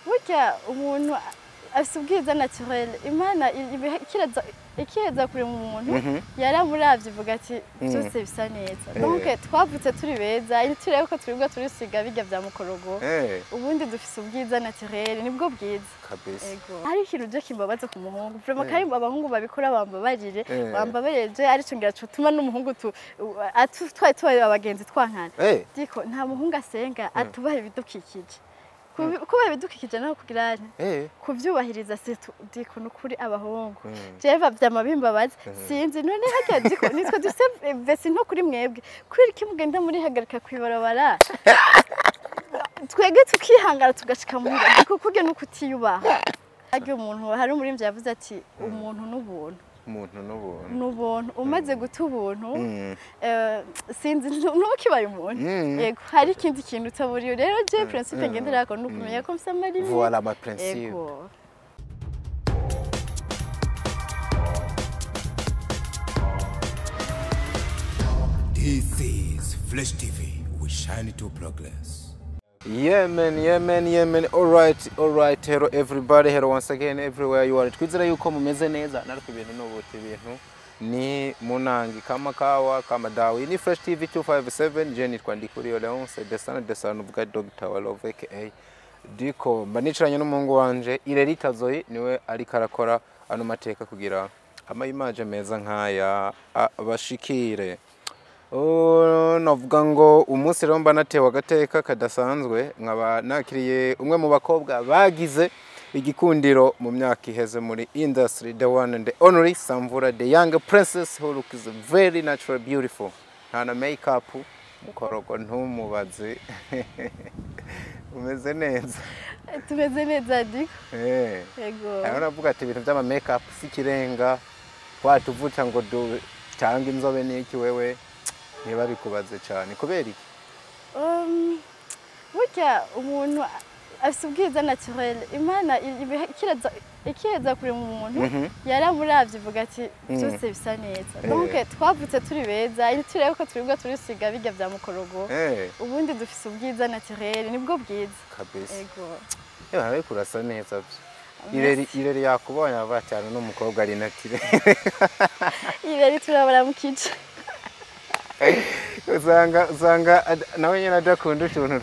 Burya umuntu afise ubwiza naturel. Imana ikiheza kurema umuntu, yaramuravye ivuga ati byose bisa neza. Donc twavutse turi beza, turebe ko turibwa turisiga bijya vya mukorogo. Ubundi dufise ubwiza naturel, nibwo bwiza. Kabisa. Ego. Hari ikintu je kimbabaza ku muhungu. Vraiment, kandi abahungu babikora bambabarire, bambabarire, arico ngira cotuma n'umuhungu tu twari tubaye abagenzi twankana. Diko nta muhungu asenga atubaha ibidukikije. Kubaha ibidukikije naho kugira kuvyubahiriza, c'est diko nukuri abahungu. Jewe vyama bimbabaza, sinzi none harya diko nitwe dufise vesi nto kuri mwebwe. Kubera iki mugenda muri hagarika kwibarabara? Twege tukihangara tugashika muhira. Diko kurya nuko utiyubaha. Harya umuntu, hari umuririmbyi yavuze ati umuntu n'ubuntu. Umuntu n'ubuntu. N'ubuntu, umaze guta ubuntu, sinzi ntukibaye umuntu. Yego, hari ikindi kintu utaburiye. Rero je principe ngenderako ni ukumenya ko mfise ama limites. Voilà ma principe. Yego. This is Flash TV. We shine to progress. Yeah man, yeah man, yeah man. All right, all right. Hello everybody, hello once again everywhere you are. Twizera yuko mumeze neza, natwe ibintu n'ubuti ibintu ni munangi kama kawa kama dawa. Ni Fresh TV 257, je nitwa Ndikuriyo Leonce Desana Desana uvuga Dr. Walove aka Diko. Mba nicaranye n'umuhungu wanje Irerita Zoe, niwe ariko arakora ano mateka kugira ama image meza nkaya abashikire. Oh, navuga ngo umunsi rero mba natewe agateka kadasanzwe, nkaba nakiriye umwe mu bakobwa bagize igikundiro mu myaka iheze muri industry, the one and the only Samvura, the young princess who looks very natural beautiful, nta na makeup, mukorogo ntumubaze. Umeze neza? Tumeze neza, Diko. Yego. Hariho navuga ati ibintu by'ama makeup si ikirenga, watuvuta ngo du cyangwa inzobe n'iki, wewe ntibabikubaze cyane kubera iki? Burya umuntu afise ubwiza naturel. Imana ikiheza kurema umuntu, yaramuravye ivuga ati byose bisa neza. Donc twavutse turi beza, turebe ko turibwa turisiga bijya vya mukorogo. Ubundi dufise ubwiza naturel, nibwo bwiza. Kabisa. Yego. Yewe, ariko urasa neza byo. Ireri, Ireri yakubonye avuga cyane n'umukobwa ari naturel. Ireri turabara mu kice. Usanga nawe nyine adakunda utuntu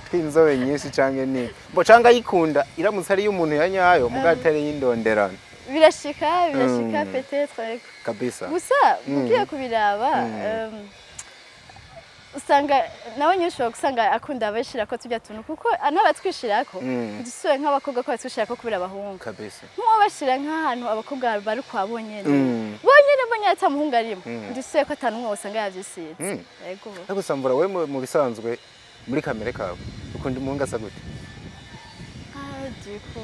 tw'inzobe nyinshi canke ni bo, canke ayikunda iramutse ari y'umuntu ya nyayo muga atari y'indonderano. Birashika, birashika, peut-être, yego. Kabisa. Gusa ugiye kubiraba, usanga nawe nyine ushobora gusanga akunda abashirako turya tuntu, kuko n'abatwishirako dusuye nk'abakobwa ko batwishirako kubera abahungu. Kabisa. Nk'uwo bashira nk'ahantu abakobwa bari kwa bonyene, bonyene bonyene, ata muhungu arimo, dusuye ko ata n'umwe usanga yavyisize. Yego. Ariko Samvura, we mu bisanzwe muri kamere kawe ukunda umuhungu asa gute? Ah, Diko.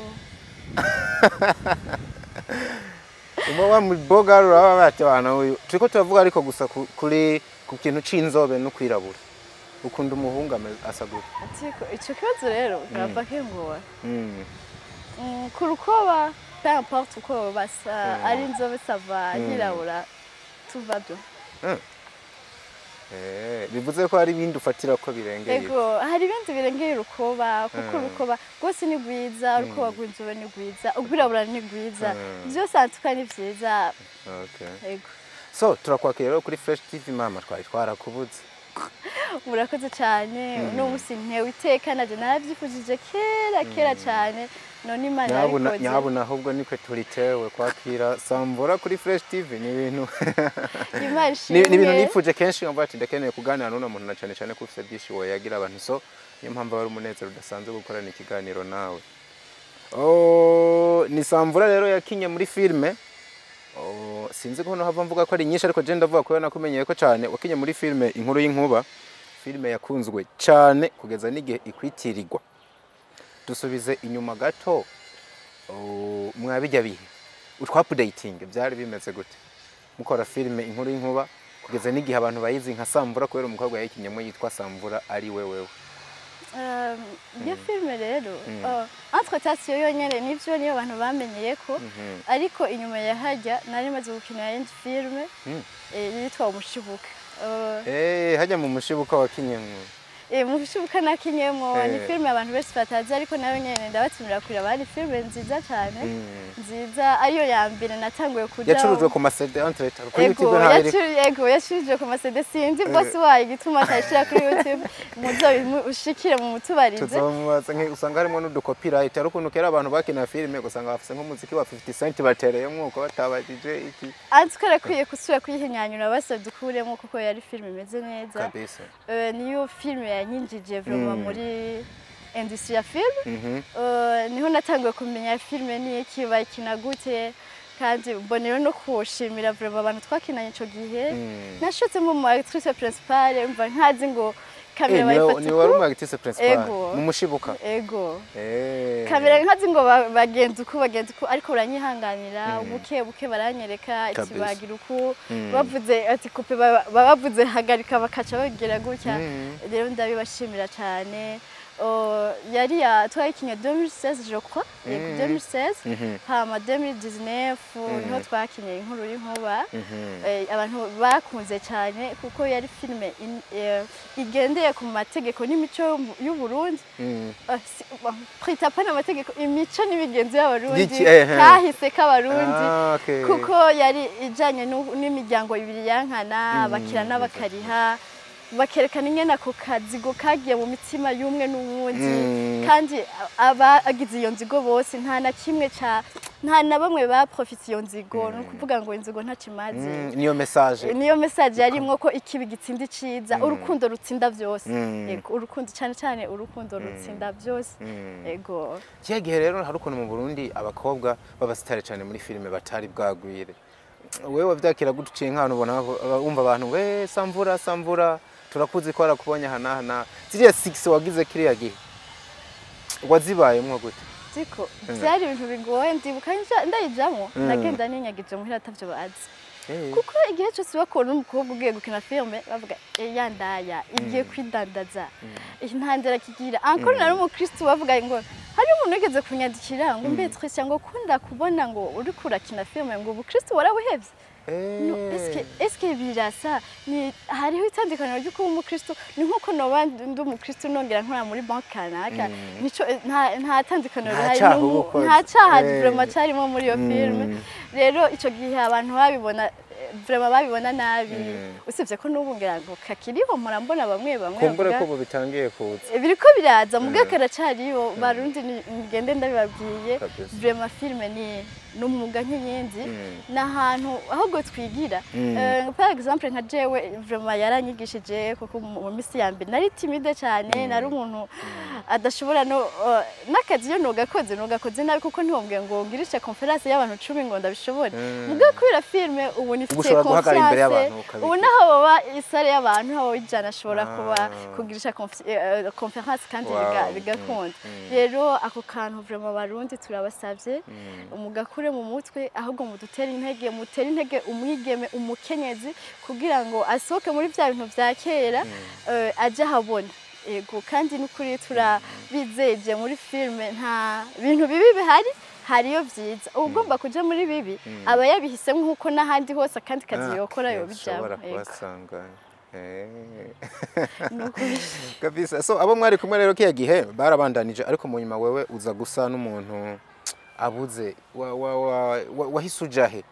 Uba wa muboga uraba bati bana uyu turiko turavuga, ariko gusa kuri ku kintu c'inzobe no kwirabura, ukunda umuhungu asa gute? Diko, ico kibazo rero urava kengora. Ku rukoba, peu importe uko basa, ari inzobe ça va, yirabura tout va bien. Bivuze ko hari ibindi ufatira ko birengeye? Ego, hari ibindi birengeye urukoba, kuko urukoba rwose ni rwiza, urukoba rw'inzobe ni rwiza, urwirabura ni rwiza, byose antuka ni vyiza. Ego. So turakwakira rero kuri Fresh TV, mama, twari twarakubuze. Murakoze cyane. Uno musi ntewe iteka, naje naravyifujije kera kera cyane, none Imana Nyabuna. yabikoze. Nyabuna, ahubwo nikwe turitewe kwakira Samvura kuri Fresh TV, ni ibintu Imana ni ibintu ishimwe. nifuje kenshi, nkumva ati ndakeneye kuganira n'uno muntu, na cyane cyane ko ufite byinshi woyagira abantu. So niyo mpamvu ari umunezero udasanzwe gukorana ikiganiro nawe. Oh, ni Samvura rero yakinye muri filme. Oh, sinzi ko hano hava mvuga ko ari nyinshi, ariko je ndavuga ko nakumenyeye ko cyane wakinye muri filme Inkuru y'Inkuba, filme yakunzwe cyane kugeza n'igihe ikwitirirwa. Dusubize inyuma gato. Oh, mwabijya bihe utwa-updating byari bimeze gute mukora filme Inkuru y'Inkuba, kugeza n'igihe abantu bayizi nka Samvura kubera umukobwa yayikinyemo yitwa Samvura ari we wewe? Iyo filime rero, entre temps siyo yonyene, nivyo niyo abantu bamenyeye ko, ariko inyuma ya harya nari maze gukina yindi filime yitwa Umushibuka. Hajya mu Mushibuka wakinyemwo? Mushibuka nakinyemo ni filime abantu benshi batazi, ariko nayo nyene ndabatumira kureba. Ari filime nziza cyane, nziza, ariyo ya mbere natanguye kuja. Yacurujwe ku ma CD entre kuri Ego, YouTube ntabiri. Ego, yacurujwe ku ma CD. Sinzi boss wayo igituma atayishira kuri YouTube. Muzo ushikire mu mutubarize. Tuzomubaza. Usanga harimo n'udu copyright, ari ukuntu kera abantu bakina filime ugasanga bafise nk'umuziki wa 50 Cent batereyemwo uko batabajije iki. Antuka arakwiye gusubira kuyihinyanyura, basabye dukuremo, kuko yari filime imeze neza. Kabisa. Niyo filime yanyinjije vraiment muri industrie ya film. Niho natanguye kumenya filime ni iki, bayikina gute, kandi mbonero no kushimira vraiment abantu twakinanye ico gihe. Nashotse mu actrice principale, mva nkazi ngo kamera bayifata Ni wari uku. umu actrice principale Ego. mu Mushibuka? Ego. Kamera nkazi ngo bagenza uku, bagenza uku, ariko baranyihanganira, buke buke baranyereka iti bagira uku, bavuze ati coupe, bavuze hagarika, bakaca bagira gutya. Rero ndabibashimira cyane. Oh, yari ya twayikinye 2016, je crois, yego, 2016. Hama 2019 niho twakinye Inkuru y'Inkuba. Abantu bakunze cyane kuko yari filime igendeye ku mategeko n'imico y'u Burundi. Bon, prita pas n'amategeko, imico n'imigenzo y'Abarundi, kahise k'Abarundi, kuko yari ijanye n'imiryango ibiri yankana, bakira n'abakariha, bakerekana ingene ako kazigo kagiye mu mitima y'umwe n'uwundi, kandi abagize iyo nzigo bose nta na kimwe ca nta na bamwe baprofite iyo nzigo. Ni ukuvuga ngo inzigo ntakimaze. Niyo message. Niyo message yarimwo, ko ikibi gitsinda iciza, urukundo rutsinda byose. Yego, urukundo, cyane cyane urukundo rutsinda byose. Yego. Kiya gihe rero hari ukuntu mu Burundi abakobwa b'abasitari cyane muri filime batari bwagwire. Wewe wavyakira gute uciye nk'ahantu ubona wumva abantu we Samvura, Samvura, turakuzi ko arakubonye aha n'aha n'aha? Ziriya six wagize kiriya gihe wazibayemwo gute? Ziko byari ibintu bigoye. Ndibuka ndayijamwo, nagenda ninyagije muhira atavyo bazi, kuko igihe cyose bakubona umukobwa ugiye gukina filime bavuga: "Eh, ya ndaya igiye kwidandaza, ntandera kigira." Encore nari umukristo, bavuga ngo hari umuntu wigeze kunyandikira ngo: "Mbe Tricia, ngo kunda kubona ngo uriko urakina filime, ngo ubukristo warabuhevye?" No, eske birasa? Ni hariho itandukaniro ryo kuba umukristo, ni nkuko noba ndi umukristo nongera nkora muri banki kanaka. Nico, nta tandukaniro Nta rihari. caha uba ukoze. Nta caha vraiment carimo muri iyo filime. Rero ico gihe abantu babibona, vraiment babibona nabi, usibye ko n'ubu ngira ngo kakiriho, mpora mbona bamwe bamwe Kumbure bavuga ko ubu bitangiye kuza. Biriko biraza, mubwo karacariyo. Barundi, ngende ndabibabwiye. Vraiment filime ni umwuga nk'iyindi, ni ahantu ahubwo twigira. Par exemple nka jewe, vraiment yaranyigishije, kuko mu misi ya mbere nari timide cyane, nari umuntu adashobora no n'akazi iyo nogakoze nabi, kuko ntiwombwiye ngo ngirishe conférence y'abantu 10 ngo ndabishobore. Mugabo kubera filime ubu nifitiye ushobora guhagarara imbere confiance. y'abantu ukabikora. Ubu naho baba i salle y'abantu aho 100, ashobora kuba kugirisha conférence kandi bigakunda. Rero ako kantu vraiment Barundi turabasavye, mugakure mu mutwe, ahubwo mudutere intege, mutere intege umwigeme, umukenyezi, kugira ngo asohoke muri bya bintu vya kera, aje ahabona. Ego, kandi n'ukuri turabizeje, muri filime nta bintu bibi bihari, hariyo vyiza. Ugomba kuja muri bibi aba yabihisemo, nk'uko n'ahandi hose akandi kazi yokora yobijamwo. Ushobora Ego. kubasanga. Nukuri. Kabisa. So abo mwari kumwe rero kiya gihe barabandanije, ariko mu nyuma wewe uza gusa n'umuntu abuze wahise uja he?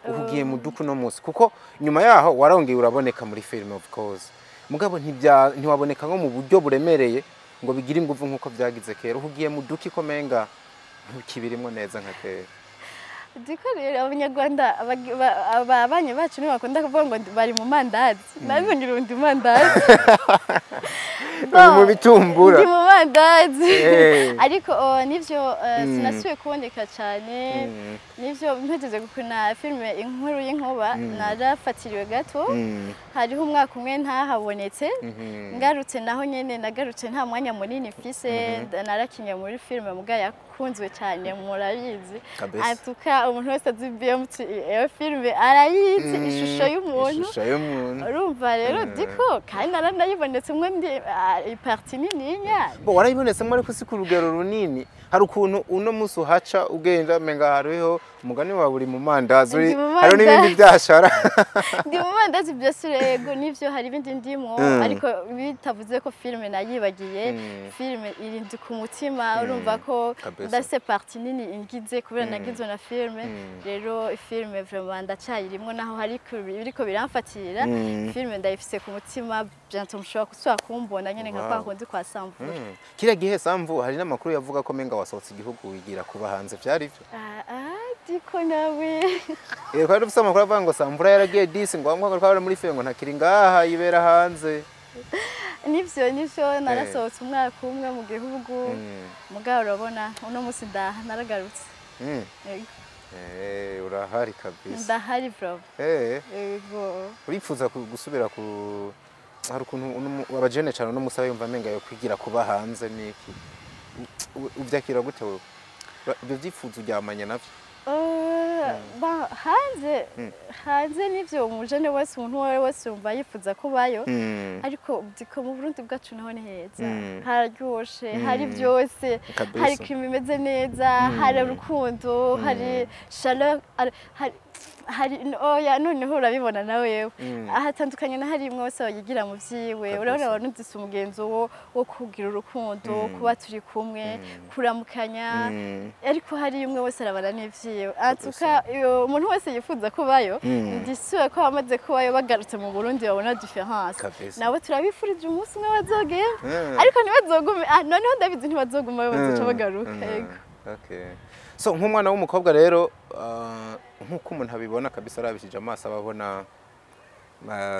Uhugiye mu duku no munsi, kuko nyuma yaho warongeye uraboneka muri filime, of course, mugabo ntiwaboneka nko mu buryo buremereye ngo bigire inguvu nk'uko byagize kera. Uhugiye mu duki ko menga ntukibirimwo neza nka kera? Diko rero Abanyarwanda ababanyi bacu ntibakunda kuvuga ngo bari mu mandazi. Nanjye ngira undi mandazi. Uri mu bitumbura. Ndi mu mandazi. Ariko oh, nivyo, sinasubiye kuboneka cyane. Nivyo, mpejeje gukina filime Inkuru y'Inkuba narafatiriwe gato. Hariho umwaka umwe ntahabonetse. Ngarutse naho nyene nagarutse nta mwanya munini mfise. Narakinye muri filime muga yakunzwe cyane, murabizi. Antuka umuntu wese azi BMT, iyo filime arayizi, Ishusho y'Umuntu. Ishusho y'Umuntu. Urumva rero, diko kandi naranayibonetse mwe ndi i partie nininya. Bo warayibonetsemo, ariko si ku rugero runini. Hari ukuntu uno munsi uhaca ugenda menga hariho umugani wawe, uri mu mandazi, uri Ndi mu hariho n'ibindi mandazi. byashara. Ndi mu mandazi byose, yego nivyo, hari ibindi ndimwo, ariko bitavuze ko filime nayibagiye. Filime iri ndi ku mutima, urumva ko ndafise partie nini ingize kubera nagizwe na filime. Rero filime vraiment ndacyayirimwo, naho hari biriko biramfatira. Filime ndayifise ku mutima, bientôt mushobora gusubira kumbona nyene nka kwa kundi kwa Samvura. Kiriya gihe Samvu, hari n'amakuru yavuga ko menga wasohotse igihugu wigira kuba hanze, vyari vyo? Ah, ah, diko nawe. Eh, twari dufise amakuru avuga ngo Samvura yaragiye disi, ngo ngo twari muri filime, ngo ntakiri ngaha, yibera hanze. Nivyo, narasohotse umwaka umwe mu gihugu. Mugabo urabona uno munsi ndaha, naragarutse. Yego. Eh, urahari kabisa. Ndahari bro. Yego. Uripfuza gusubira ku hari ukuntu abajene cyane uno musi aba yumva amenga yo kwigira kuba hanze niki? Uvyakira gute wewe? Ibyo vyifuzo uryamanye navyo? Ba hanze hanze nivyo, umujene wese, umuntu uwo ari we wese yumva yifuza kubayo. Ariko diko mu Burundi bwacu naho ni heza, hararyoshe, hari byose, hari climat imeze neza, hari urukundo, hari chaleur, hari oya, noneho urabibona nawe yewe, ahatandukanye na hari imwe wese yigira mu vyiwe. Urabona, abarundi si umugenzo wo kugira urukundo, kuba turi kumwe, kuramukanya, ariko hari umwe wese arabana n'ivyiwe. Antuka umuntu wese yifuza kubayo, ndisuye ko abamaze kubayo bagarutse mu Burundi babona différence. Nabo turabifurije umunsi umwe bazogera, ariko ntibazogume, noneho ndabizi ntibazogumayo, bazoca bagaruka. Yego. Okay. So nk'umwana w'umukobwa rero, nk'uko umuntu abibona kabisa, arabishije amaso ababona,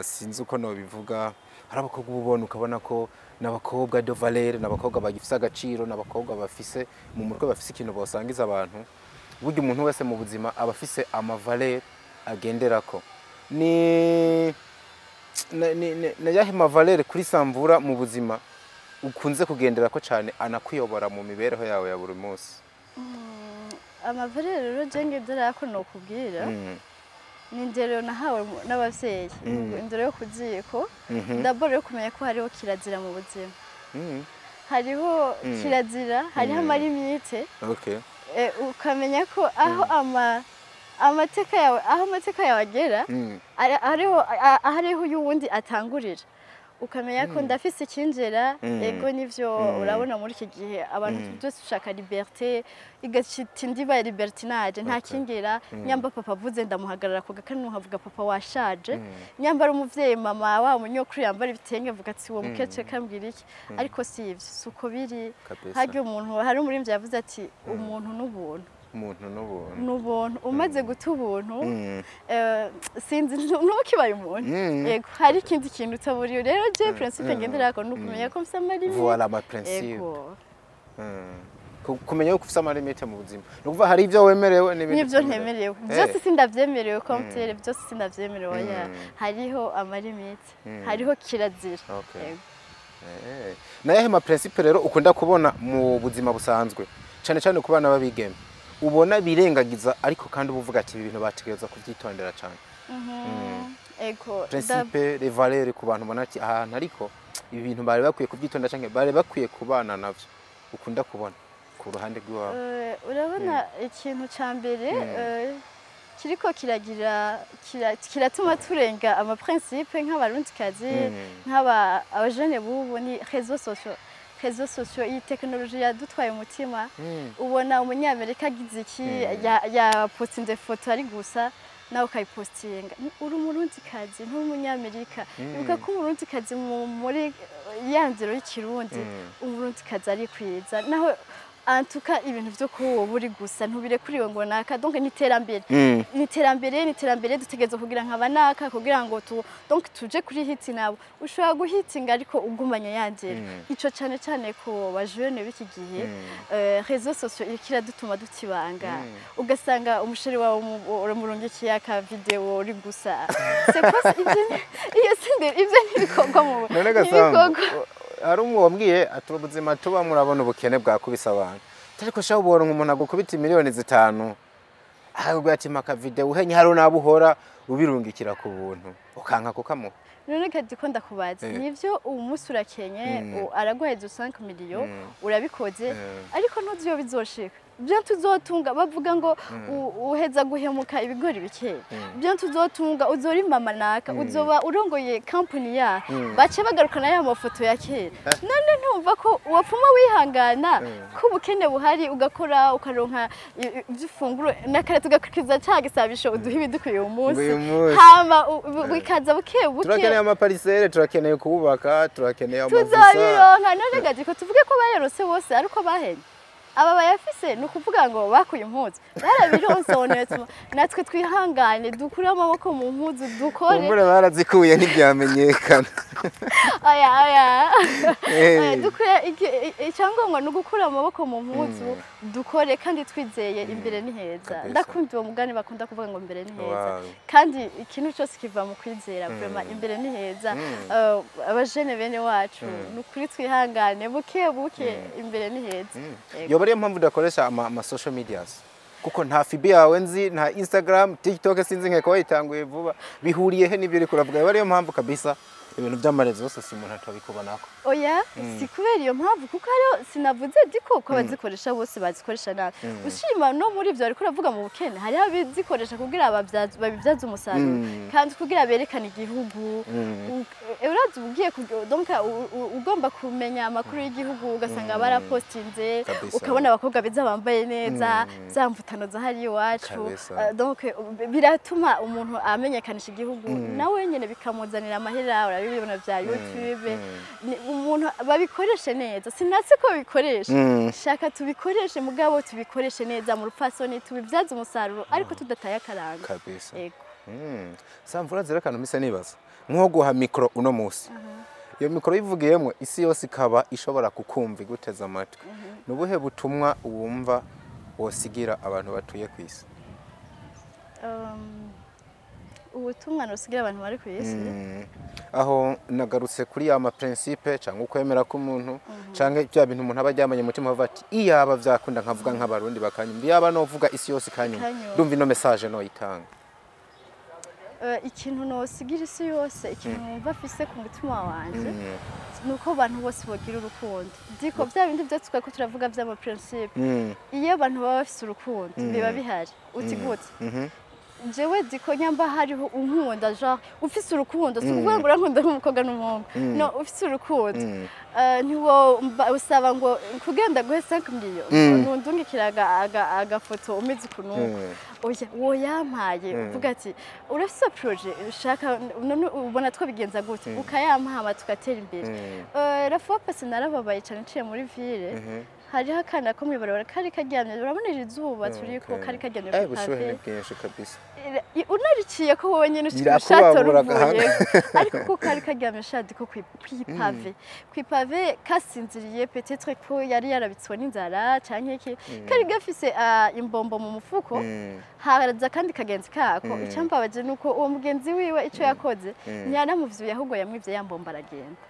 sinzi uko nobivuga, hari abakobwa uba ubona ukabona ko n'abakobwa de valeur, n'abakobwa bagifise agaciro, n'abakobwa bafise mu mutwe, bafise ikintu bosangiza abantu. Burya umuntu wese mu buzima aba afise amavaleur agenderako. Ni yahe mavaleur kuri Samvura mu buzima ukunze kugenderako cyane, anakuyobora mu mibereho yawe ya buri munsi? Amavaleur rero je ngendera ko nokubwira ni indero nahawe n'abavyeyi, indero yo ku ziko. D'abord yo kumenya ko hariho kirazira mu buzima, hariho kirazira, hariho amalimites. Ukamenya ko aho ama amateka yawe, aho amateka yawe agera, hariho hariho y'uwundi atangurira. Ukamenya ko ndafise ikinjira. Ego nivyo, urabona muri iki gihe abantu byose ushaka liberté, igacita indiba ya libertinage, nta kingera. Nyamba papa avuze ndamuhagarara ku gakanu, nkavuga papa washaje. Nyamba ari umuvyeyi, mama wa munyokuru yambara ibitenge, avuga ati uwo mukecuru kambwira iki? Ariko si ivyo, si uko biri. Harya umuntu, hari umuririmbyi yavuze ati umuntu n'ubuntu. Umuntu n'ubuntu. N'ubuntu, umaze guta ubuntu, sinzi, ntukibaye umuntu. Yego, hari ikindi kintu utaburiye. Rero je principe ngenderako ni ukumenya ko mfise amalimites. Voilà ma principe. Yego. Kumenya yuko ufise amalimite mu buzima, ni ukuvuga hari ibyo wemerewe n'ibindi n'ibyo utemerewe. Ntemerewe byose sindavyemerewe, komtere byose sindavyemerewe, oya. Hariho amalimite, hariho kirazira. Yego. Nayahe ma principe rero ukunda kubona mu buzima busanzwe, cyane cyane ku bana b'abigeme, ubona birengagiza, ariko kandi uba uvuga ati ibi bintu bategerezwa kubyitondera cyane? Ego. Principe, les valeurs ku bantu ubona ati ahantu ariko ibi bintu bari bakwiye kubyitondera cyangwa bari bakwiye kubana navyo, ukunda kubona ku ruhande rw'iwabo? Urabona ikintu ca mbere kiriko kiragira kiratuma turenga amaprincipe nk'abarundikazi, nk'aba abajene bubu, ni réseaux sociaux. Réseaux sociaux, iyi tekinoloji yadutwaye umutima. Ubona umunyamerika agize iki, yapostinze foto ari gusa, nawe ukayipostinga. Uri umurundikazi, nturi umunyamerika. Ibuka ko umurundikazi muri ya nziro y'ikirundi, umurundikazi ari kwiza naho antuka ibintu vyo kuwo buri gusa ntubirekuriwe ngo naka. Donc ni iterambere, ni iterambere, ni iterambere. Dutegerezwa kugira nka banaka kugira ngo tu donc tuje kuri hit. Nabo ushobora guhitinga ariko ugumanye ya nzira. Ico cane cane ku bajene b'iki gihe, réseaux sociaux iriko iradutuma dutibanga. Ugasanga umuchéri wawe uramurungikiye aka video uri gusa. C'est quoi ivyo? Iyo sinde, ivyo ntibikorwa mu None Gasambu, ntibikorwa. hari umwe wambwiye ati ubuzima tuba murabona ubukene bwakubise abantu, ariko shaho ubona umuntu agukubita miliyoni 5, ahubwo ati maka video uhenye, hari n'abo uhora ubirungikira ku buntu ukanka kukamuha. None kadi ko ndakubaza, nivyo uwo munsi urakenye, araguheza 5 millions, urabikoze, ariko ntuzi iyo bizoshika. Byo tuzotunga, bavuga ngo uheza guhemuka ibigori bikeya. Byo tuzotunga, uzori mama naka, uzoba urongoye company ya bace bagarukana ya mafoto ya kera. None ntumva ko wapfuma wihangana ko ubukene buhari, ugakora ukaronka ibyo ufungura nakare, tugakurikiza cya gisabisho uduha ibidukwiye uyu munsi, Uyu munsi. hama bikaza buke buke. Turakeneye amaparcelles, turakeneye kubaka, turakeneye amavisa. Tuzabironka. None gaji ko tuvuge ko bayarose bose, ariko bahenye aba bayafise, ni ukuvuga ngo bakuye impuzu barabironse. Honnêtement, natwe twihangane, dukure amaboko mu mpuzu, dukore. Kumbure barazikuye ntibyamenyekana. Aya aya. Oya, dukure icyangombwa ni ugukura amaboko mu mpuzu, dukore kandi twizeye imbere ni heza. Ndakunda uwo mugani bakunda kuvuga ngo imbere ni heza. Kandi ikintu cyose kiva mu kwizera. Vraiment, imbere ni heza. Abajene bene wacu, ni ukuri twihangane buke buke, imbere ni heza. Yego. Yoba ariyo mpamvu udakoresha ama social medias, kuko nta FB yawe nzi, nta Instagram, TikTok sinzi, nkeka wayitanguye vuba. Bihuriye he n'ibyo uriko uravuga? Yoba ariyo mpamvu kabisa ibintu by'amaréseaux yose si umuntu atabikubonako? Oya, si kubera iyo mpamvu, kuko hariho sinavuze diko ko abazikoresha bose bazikoresha nabi. Ushima no muri ibyo ariko uravuga mu bukene, hariho abazikoresha kugira babibyaze umusaruro kandi kugira berekane igihugu. Urazi ugiye donc ugomba kumenya amakuru y'igihugu, ugasanga barapostinze, ukabona abakobwa beza bambaye neza, za mvutano zahari iwacu. Donc biratuma umuntu amenyekanisha igihugu, nawe nyene bikamuzanira amahera. Urabibona bya YouTube. Umuntu babikoreshe neza, sinatse ko babikoresha. Shaka tubikoreshe, mugabo tubikoreshe neza mu rupfasoni, tubibyaze umusaruro, ariko tudataye akaranga. Yego. Samvura zerekana mise nibaza nko guha micro uno musi, iyo micro yivugiyemo isi yose ikaba ishobora kukumva iguteza amatwi, ni ubuhe butumwa wumva wosigira abantu batuye ku isi? Ubutumwa nosigira abantu bari ku isi? Aho nagarutse kuri ya ma principe cyangwa ukwemera k'umuntu cyangwa bya bintu umuntu aba aryamanye umutima avuga ati iyaba vyakunda nkavuga nk'abarundi bakanyumva, iyaba novuga isi yose ikanyumva, Ikanyumva. ndumva ino message noyitanga. Ikintu nosigira isi yose, ikintu numva afise ku mutima wanje, ni uko abantu bose bogira urukundo. Diko bya bindi byo twari ko turavuga by'ama principe, iyo abantu baba bafise urukundo biba bihari. Uti gute? Jewe diko nyamba hariho unkunda, genre ufise urukundo, si ukuvuga ngo urankunda nk'umukobwa n'umuhungu, no ufise urukundo, ntiwo usaba ngo kugenda guhe 5 millions, nundungikira agafoto umeze ukuntu. Oya, woyampaye uvuga ati urafise projet ushaka, none ubona twabigenza gute, ukayampa hama tugatera imbere. La fois passée narababaye cyane, nciye muri ville, hariho akana ko mw'ibarabara kari karyamye. Urabona iri zuba turiko, kari karyamye ku Ubushuhe pavé. ni bwinshi kabisa. Unariciye ko wowe nyene ushika Birakubabura ushato agahanga. ruvuye, ariko ko kari karyamye shadi ko kw'ipavé, kw'ipavé kasinziriye, peut-être ko yari yarabitswe n'inzara canke iki. Kari gafise imbombo mu mufuko. Haraza kandi kagenzi kako. Icyambabaje nuko uwo mugenzi wiwe ico yakoze, ntiyanamuvyuye, ahubwo yamwivye ya mbombo aragenda.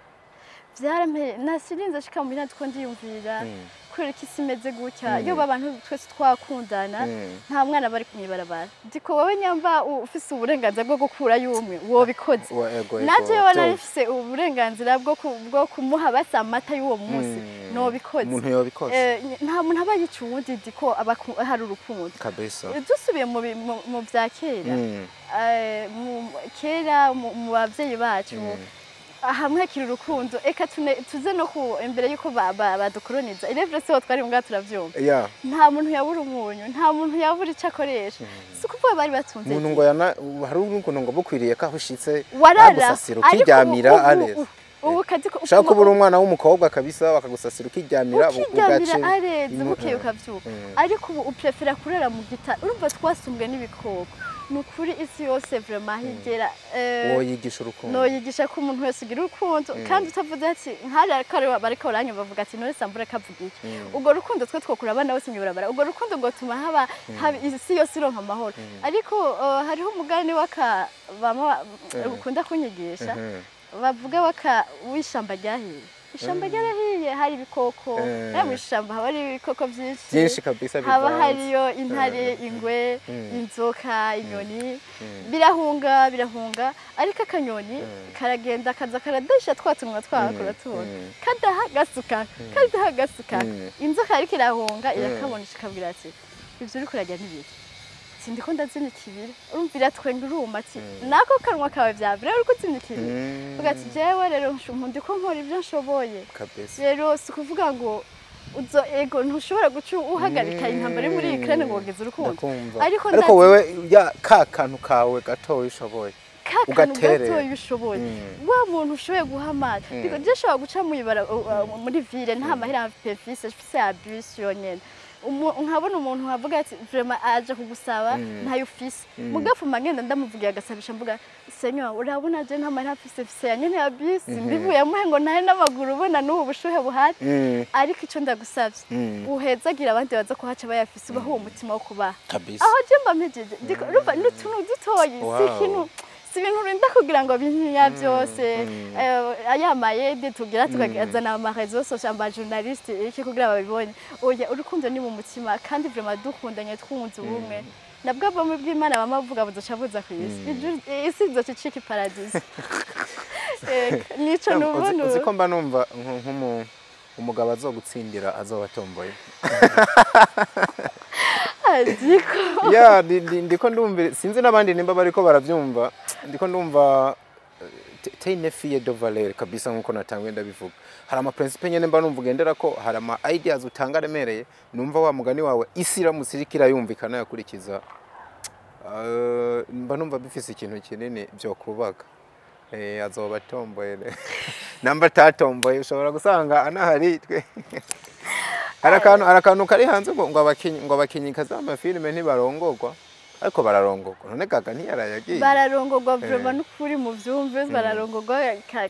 Vyarampe nasirinze ashika mu bintu ko ndiyumvira kubera ko isi imeze gutya, iyo abantu twese twakundana, nta mwana bari kumwibarabara. Ndiko wowe nyamba ufise uburenganzira bwo gukurayo umwe, wobikoze. Wa ego, ego. Nanje yoba nari Vyumva. mfise uburenganzira bwo kumuha basi amata y'uwo munsi, nobikoze. Umuntu yobikoze. Nta muntu aba yica uwundi, ndiko aba hari urukundo. Dusubiye mu vya kera, kera mu bavyeyi bacu hamwe hakiri urukundo. Eka tuze no ku imbere yuko badukoroniza, irevure siho twari mbwa turavyumva. Nta muntu yabura umunyu, nta muntu yabura ico akoresha, si ukuvuga bari batunze. Umuntu ngo yana hari ukuntu ngo bukwiriye ko aho ushitse warara bagusasira ariko ukiryamira areza. Ubu kazi ko Ushaka kuba uri umwana w'umukobwa kabisa, bakagusasira ukiryamira ukiryamira ugace areze, bukeye ukavyuka. Ariko ubu uprefera kurara mu gita, urumva twasumbwe n'ibikoko. Ni ukuri isi yose vraiment higera Woyigisha urukundo. Noyigisha ko umuntu wese ugira urukundo, kandi utavuze ati nkari ariko bariko baranyumva bavuga ati none sambura kavuga iki? Urwo rukundo twe twokura abana bose mw'ibarabara, urwo rukundo ngo tuma haba isi yose ironka amahoro. Ariko hariho umugani waka bama ukunda kunyigisha, bavuga waka w'ishamba ryahiye. Ishamba ryarahiye, hari ibikoko. Mu ishamba haba hari ibikoko byinshi byinshi kabisa, haba bivanze. Hariyo intare, ingwe, inzoka, inyoni. Birahunga, birahunga, ariko akanyoni karagenda kaza karadasha twa tunwa twako, uratubona, kadaha gasuka, kadaha gasuka. Inzoka ariko irahunga, irakabona, ikabwira ati: "Ivyo uriko urarya ntibiri, sindiko ndazimya ikibira." Urumva iratwenga, uruma ati: "Nako kanwa kawe vyavure uriko uzimya ikibira." Uvuga ati: "Jewe rero ndiko nkora ivyo nshoboye." Rero si ukuvuga ngo uzo ego ntushobora guca uhagarika intambara iri muri Ukraine ngo wogeze urukundo. Ndakumva. Ariko ariko wewe ya ka kantu kawe gatoya ushoboye ka kantu ugaterera. Gatoya ushoboye, wa muntu ushoboye guha amazi. Biko je nshobora guca mwibara muri ville, nta mahera mfise, mfise ya bus yonyene. Nkabona umuntu nkavuga ati: "Vraiment aje kugusaba, ntayo ufise." Mugafuma ngenda ndamuvugiye agasabisha, mvuga: "Seigneur, urabona je nta mahera mfise, mfise ya nyene ya bus, mbivuye muhe ngo ntahe n'amaguru, ubona n'ubu bushuhe buhari, ariko ico ndagusavye, uhezagira abandi baza kuhaca bayafise, ubahe uwo mutima wo kubaha." Aho je mba mpejeje. Urumva n'utuntu dutoyi, si ikintu, si ibintu urinda kugira ngo binyinya byose. Aya mayede tugira tukazana ama réseaux sociaux, ama journaliste iki kugira babibonye. Oya, urukundo ni mu mutima, kandi vraiment dukundanye, twunze ubumwe, nabwo bumwe bw'Imana bama bavuga buzoca buza ku isi. Isi izoca icika iparadiso. Nico nubona. Uzi ko mba numva umugabo azogutsindira azoba atomboye. Aziko. Ya, ndiko ndumva, sinzi n'abandi nimba bariko baravyumva, ndiko ndumva t'es une fille de valeur kabisa. Nkuko natanguye ndabivuga, hari ama principe nyene mba numva ugendera ko, hari ama ideas utanga aremereye. Numva wa mugani wawe, isi iramutse iriko irayumvikana yakurikiza, mba numva bifise ikintu kinini byo kubaka. Azoba atomboye namba atatomboye ushobora gusanga anahari. Twe hari akantu kari hanze ngo abakinyi kazi b'amafilime ntibarongorwa, ariko bararongorwa. None Gaga ntiyarayagiye? Bararongorwa vraiment, n'ukuri mu vyumve, bararongorwa.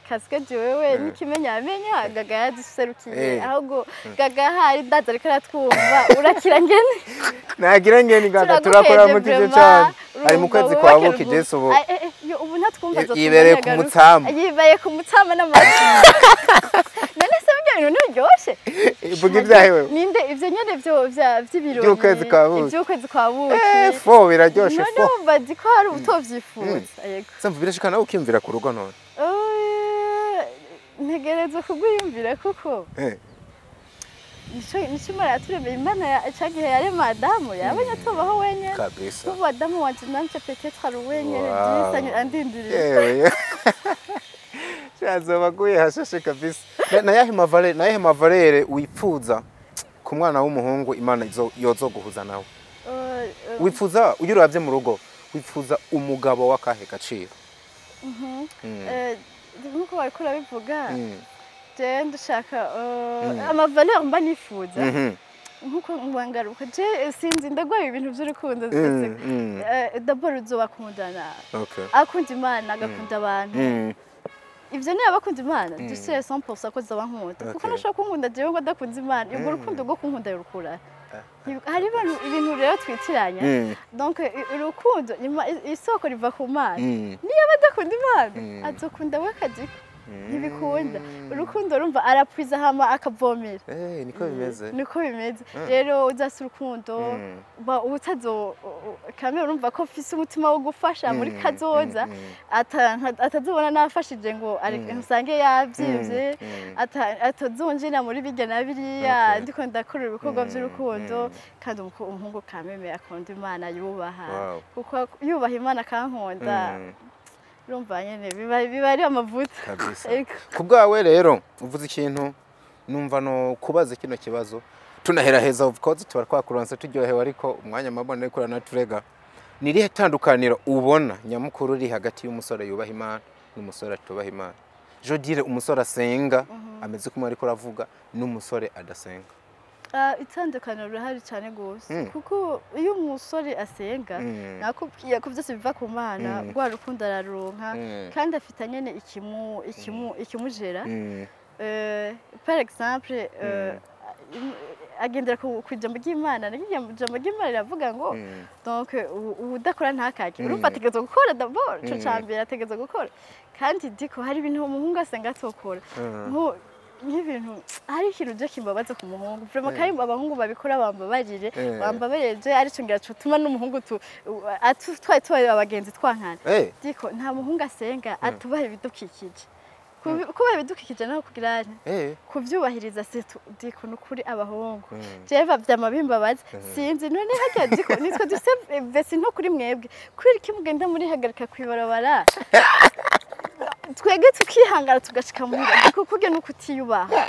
Kasike jewewe n'ikimenyamenya Gaga yaduserukiye. Ahubwo Gaga hari ndaza ariko aratwumva, urakira ngene. Nagira ngeni Gaga, turakora mu kije cyane, ari mu kwezi kwa buki Jesu ubu. Ubu ntatwumva. Yibereye ku mutsama. Yibereye ku mutsama n'amata. None se ibyo bintu ntibiryoshe? Ivuga ibyahewe. Ninde ivyo nyene vyo vy'ibirori Ivy'ukwezi kwa buki. Ivy'ukwezi kwa buki. Fo biraryoshe. None fo wumva nzi ko hari utovyifuza, yego. Samva birashika nawe ukiyumvira ku rugo none? Ntegerezwa kugwiyumvira kuko nico Imana yaturemeye. Imana ca gihe yarema Adamu yabonye atobaho wenyene. Ubu Adamu wanje nanje peut-être ari wenyene. Disi andindiriye. Yewe, shazoba aguye hashashe kabisa. Na yahe ma valeurs wipfuza ku mwana w'umuhungu Imana yozoguhuza nawe? Wipfuza, iyo uravye mu rugo, wipfuza umugabo w'akahe gaciro? Nkuko bariko urabivuga, je ndashaka ama valeurs mba nifuza, nkuko nbangaruka, je sinzi, ndagwaye ibintu vy'urukundo. D'abord uzobakundana, akunda Imana, agakunda abantu. Ivyo niba bakunda Imana, dusire 100% ko zoba nkunda, kuko nashobora kunkunda jewe ngo adakunze Imana, ubwo rukundo rwo kunkunda rukura. Hari ibintu rero twitiranya. Donc urukundo isoko riva ku Mana. Niyo adakunda Imana, azokunda we akaziko ntibikunda. Urukundo rumva arapwiza hama akavomera. Niko bimeze. Niko bimeze. Rero uzasa urukundo, ba utazo kamwe, urumva ko mfise umutima wo gufasha muri kazoza, atazobona nafashije ngo nsange yavyivye, atazonjira muri birya na biriya. Ndiko ndakora ibikorwa vy'urukundo, kandi umuhungu kameme akunda Imana, yubaha, kuko yubaha Imana akankunda, urumva nyene biba ari amavuta. Kabisa. Ego. Ku bwawe rero, uvuze ikintu numva no kubaza kino kibazo tunaheraheza. Of course tuba twakuronse turyohewe, ariko umwanya mabona ariko uranaturega. Ni irihe tandukaniro ubona nyamukuru riri hagati y'umusore yubaha Imana n'umusore atubaha Imana? Je dire umusore asenga ameze kumwe ariko aravuga n'umusore adasenga. Itandukaniro rirahari cyane gose, kuko iyo umusore asenga, nakubwiye ko byose biva ku Mana, rwa rukundo araruronka, kandi afite nyene ikimu ikimu ikimujera. Par exemple, agendera ku ijambo ry'Imana. Naryo ijambo ry'Imana riravuga ngo donc uwudakora ntakajye. Urumva ategerezwa gukora d'abord, ico ca mbere ategerezwa gukora. Kandi diko hari ibintu umuhungu asenga atokora. Nk'ibintu, hari ikintu je kimbabaza ku muhungu vraiment, kandi abahungu babikora bambabarire, bambabarire, je arico ngira cotuma n'umuhungu twari tubaye abagenzi twankana. Diko, nta muhungu asenga atubaha ibidukikije. Kubaha ibidukikije naho kugira nte? Kuvyubahiriza surtout. Diko, nukuri abahungu jewe vyama bimbabaza, sinzi none harya. Diko, nitwe dufise WC nto kuri mwebwe, kubera iki mugenda murihagarika kwibarabara, twebwe tukihangana tugashika muhira? Diko, kurya nuko utiyubaha.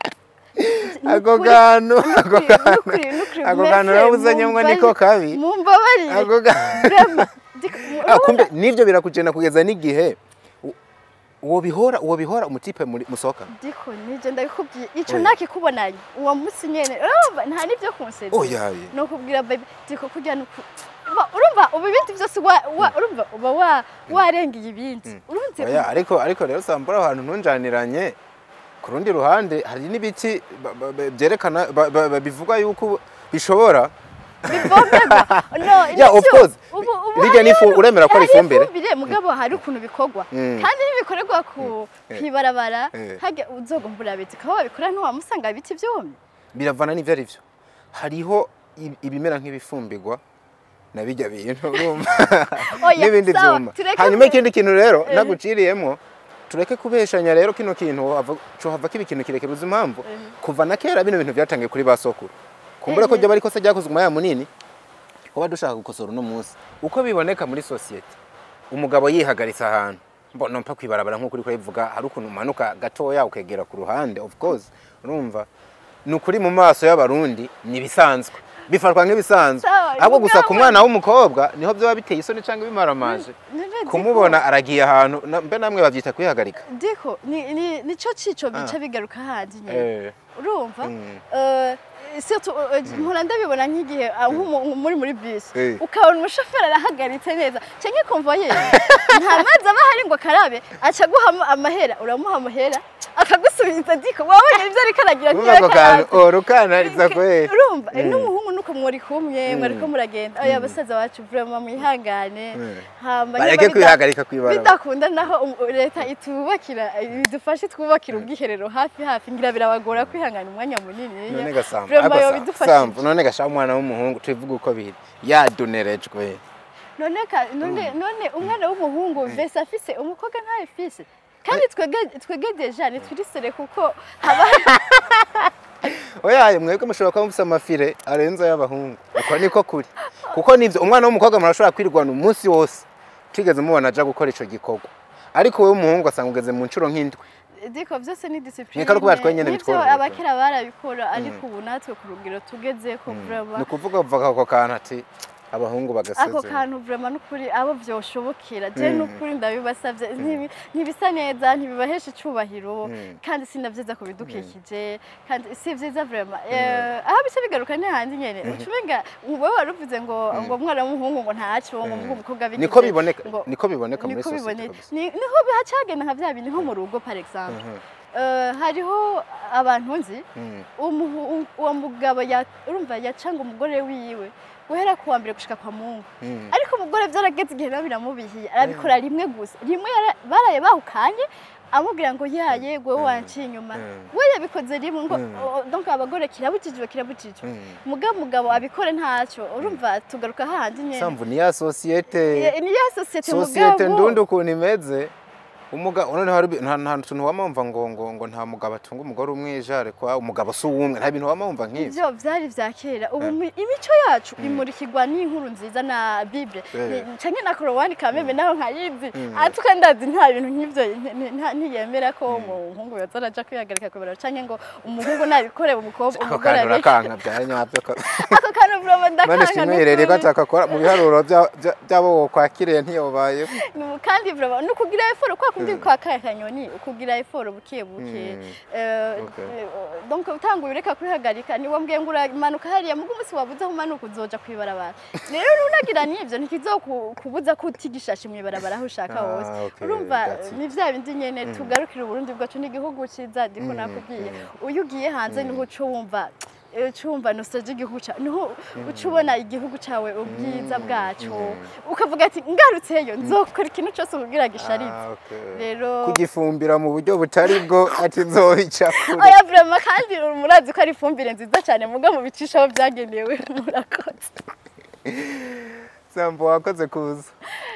Ako kantu, ako kantu, ako kantu urabuzanyemwo, niko kabi. Mumbabarire. Ako kantu. Vraiment, Diko, Ah, kumbe nivyo birakugenda kugeza n'igihe uwo bihora umutipe muri musohoka. Diko, nije ndabikubwiye ico. Oya. Nakikubonanye uwo munsi nyene, urumva nta nivyo kunsezera. Oya ye. No kubwira baby, diko, kurya nuko urumva ubu ibindi byose urumva uba warengeye ibindi, urumva. Oya, ariko rero sambura ahantu ntunjaniranye. Ku rundi ruhande hari n'ibiti byerekana bivuga yuko bishobora Bivomerwa no. Yeah, of Nivyo. course. Ubu Birya ni uremera ko ari hariho ifumbire? Ifumbire, mugabo hari ukuntu bikorwa kandi ntibikorerwa ku kwibarabara. Harya uzogomba urabitse aho babikora, ntiwamusanga ibiti byumye. Biravana n'ivyo ari byo. Hariho ibimera nk'ibifumbirwa na bijya bintu, urumva, Oya, n'ibindi sawa, vyuma. tureke Hanyuma ikindi kintu rero naguciriyemo, tureke kubeshanya rero. Kino kintu cohava kiba ikintu kirekire. Uzi impamvu? Kuva na kera bino bintu byatangiye kuri ba sokuru. Kumbura ko ryoba ariko se ryakozwe umwanya munini, kuba dushaka gukosora uno munsi uko biboneka muri sosiyete, umugabo yihagaritse ahantu mbona mpa kwibarabara nk'uko uriko urabivuga, hari ukuntu umanuka gatoya ukegera ku ruhande. Of course, urumva, ni ukuri mu maso y'Abarundi ni ibisanzwe, bifatwa nk'ibisanzwe. Sawa, ahubwo gusa ku mugabo- mwana w'umukobwa niho byaba biteye isoni cyangwa bimaramaje None Diko- kumubona aragiye ahantu mbe namwe babyita kwihagarika. Diko, ni nico cico bica bigaruka handi nyene. Urumva, surtout mpora ndabibona nk'igihe muri bus, ukabona umushoferi arahagaritse neza canke convoyeur, nta mazi aba ahari ngo akarabe, aca aguha amahera, uramuha amahera akagusubiza. Diko, wabonye ivyo ariko aragira? Urumva ako kantu urukanariza kweri. Urumva, n'umuhungu nuko mwari kumwe, mwariko muragenda. Oya, basaza bacu, vraiment mwihangane. Hama Bareke niba kwihagarika kwibarabara. bidakunda naho, leta itubakira, idufashe twubakira ubwiherero hafi hafi. Ngira birabagora kwihangana umwanya munini. None gasamba Vraiment ariko yobidufashije. Sambu, none gasha umwana w'umuhungu, tubivuge uko biri, yadonerejwe. None umwana w'umuhungu WC afise, umukobwa ntayifise? Kandi twebwe déjà ntiturisere kuko haba Oya, mwebwe mushobora kuba mufise amafire arenze ay'abahungu, uko niko kuri. Kuko nivyo, umwana w'umukobwa murashobora kwirwana umunsi wose tigeze mubona aja gukora ico gikorwa, ariko wowe umuhungu asanga ugeze mu nshuro nk'indwi. Diko, byose ni discipline. Ni ko kubera twenyene Nivyo, bitworohera. Abakera barabikora, ariko ubu natwe ku rugero tugezeko, vraiment. Ni ukuvuga uva ako kantu ati abahungu Ako bagasezera. kantu vraiment n'ukuri abo vyoshobokera, je n'ukuri ndabibasavye. Ntibisa neza, ntibibahesha icubahiro, kandi si na vyiza ku bidukikije, kandi si vyiza vraiment. Aho bica bigaruka ni handi nyene uca umenga wowe waruvuze ngo umwana w'umuhungu ngo ntaco, ngo umukobwa bigize Niko biboneka, niko biboneka muri niko sosiyete biboneka. kabisa. Niho bihacagenda nka vya bintu nko mu rugo, par exemple. Hariho abantu nzi, uwo mugabo urumva yacanga umugore wiwe guhera kuwa mbere gushika kwa Mungu, ariko umugore vyarageze igihe nawe biramubihiye, arabikora rimwe gusa. Rimwe baraye bahukanye, amubwira ngo yaye gwe wanciye inyuma. We yabikoze rimwe ngo donc abagore kirabujijwe, kirabujijwe. Mugabo abikore ntacyo. Urumva tugaruka hahandi nyene. Sambu ni ya sosiyete. Ni ya sosiyete. Sosiyete Mugabo ndundi ukuntu imeze, noneho hari nta tuntu wama wumva ngo nta mugabo atunga umugore umwe, jare kwa umugabo si uwumwe, nta bintu wama wumva nk'ivyo. Ivyo vyari vya kera. Ubu imico yacu imurikirwa n'inkuru nziza na Bible canke na Korowani kameme, naho nkayizi atuka ndazi nta bintu nk'ivyo ntiyemera ko umuhungu yoza araja kwihagarika kw'ibarabara, canke ngo umuhungu nabikore umukobwa Ako umugore kantu areke. urakanka bya nyabyo Ako kantu vraiment Mane ndakanka. shimwe yerere ko N'ukuri. atakakora mu biharuro by'abo wokwakiriye ntiyobaye. Kandi vraiment ni ukugira effort kwa kundi kwa kaya kanyoni, ukugira effort buke buke. Donc utanguye ureka kwihagarika, ni wambwiye ngo uramanuka hariya, mugo umunsi wabuze aho umanuka uzoja kwibarabara. Rero unagira n'ivyo ntikizokubuza ko utigishashi mw'ibarabara aho ushaka hose. Okay, Urumva, that's it. ni vya bindi nyene. Tugarukire Uburundi bwacu, n'igihugu ciza. Ndiko nakubwiye, uyo ugiye hanze niho uco wumva Ucumva nostalgie igihugu cawe, niho uca ubona igihugu cawe, ubwiza bwaco, ukavuga ati ngarutseyo nzokora ikintu cose kugira gisharize. Ah, okay. Rero kugifumbira mu buryo butari bwo, ati nzobica kure. Oya, vraiment, kandi murazi ko ari ifumbire nziza cyane, muga mubicishaho byagenewe. Murakoze. Sambo, wakoze kuza,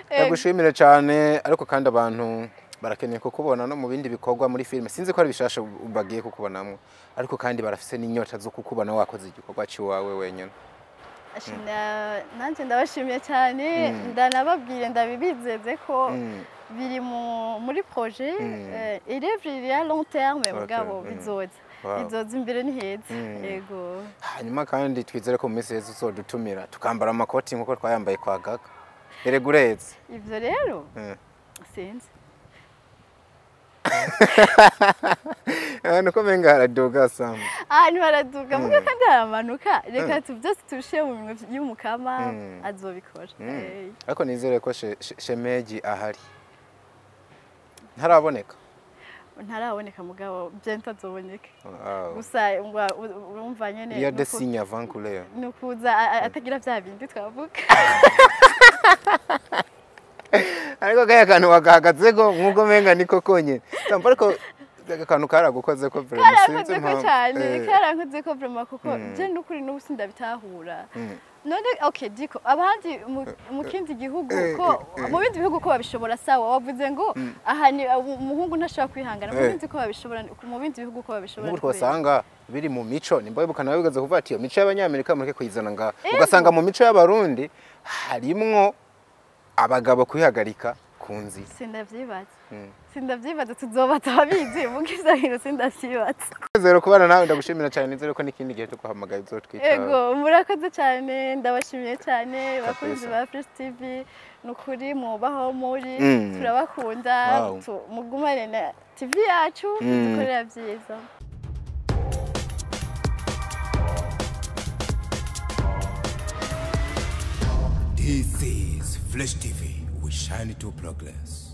ndagushimire cyane. Ariko kandi abantu barakeneye kukubona no mu bindi bikorwa, muri filime. Sinzi ko ari bishasha bagiye kukubonamo, ariko kandi barafise n'inyota zo kukubona wakoze igikorwa cy'iwawe wenyine. Nanjye ndabashimiye cyane, ndanababwire, ndabibizeze ko biri muri projet, iri à long terme, mugabo bizoza. Bizoza, imbere ni heza. Yego. Hanyuma kandi twizere ko mu minsi heza uzodutumira tukambara amakoti nk'uko twayambaye kwa Gaga. Erega uretse Ivyo rero sinzi. Ahantu ko menga haraduga, Sam. Ahantu haraduga, muga kandi haramanuka. Reka byose tubishire mu minwe y'Umukama, azobikora. Ariko nizere ko shemeji ahari ntaraboneka. Ntaraboneka, mugabo bientôt azoboneka. Gusa urumva nyene Il y a des signes avant couleur. Ni ukuza atagira vya bindi twavuga. Ariko kaya kantu wagahagazeko nk'uko menga niko konyene. Sambo, ariko aka kantu karagukoze ko vraiment, sinzi Karankoze ko impamvu. cyane. Karankoze ko vraiment, kuko je n'ukuri n'ubu sindabitahura. None okay, diko abandi mu kindi gihugu ko mu bindi bihugu ko babishobora, sawa, wavuze ngo aha ni umuhungu ntashobora kwihangana, mu bindi ko babishobora, mu bindi bihugu ko babishobora, Nk'ubu ni kubera. Twasanga biri mu mico, nimba wibuka nawe bigaze kuvuga ati iyo mico y'Abanyamerika mureke kuyizana ngaha, ugasanga mu mico y'Abarundi harimwo abagabo kwihagarika ku nzira. Sindavyibaza, sindavyibaza. Tuzoba tabizi, muga ivyo bintu sindavyibaza. Zero kubana nawe, ndagushimira cyane. Nizere ko n'ikindi gihe tuguhamagaye uzotwitaba. Ego, murakoze cyane, ndabashimiye cyane, bakunzi Kabisa. ba Fresh TV. Ni ukuri mwubaho muri, turabakunda. Mugumane na TV yacu, dukorera byiza. This is Flash TV. We shine to progress.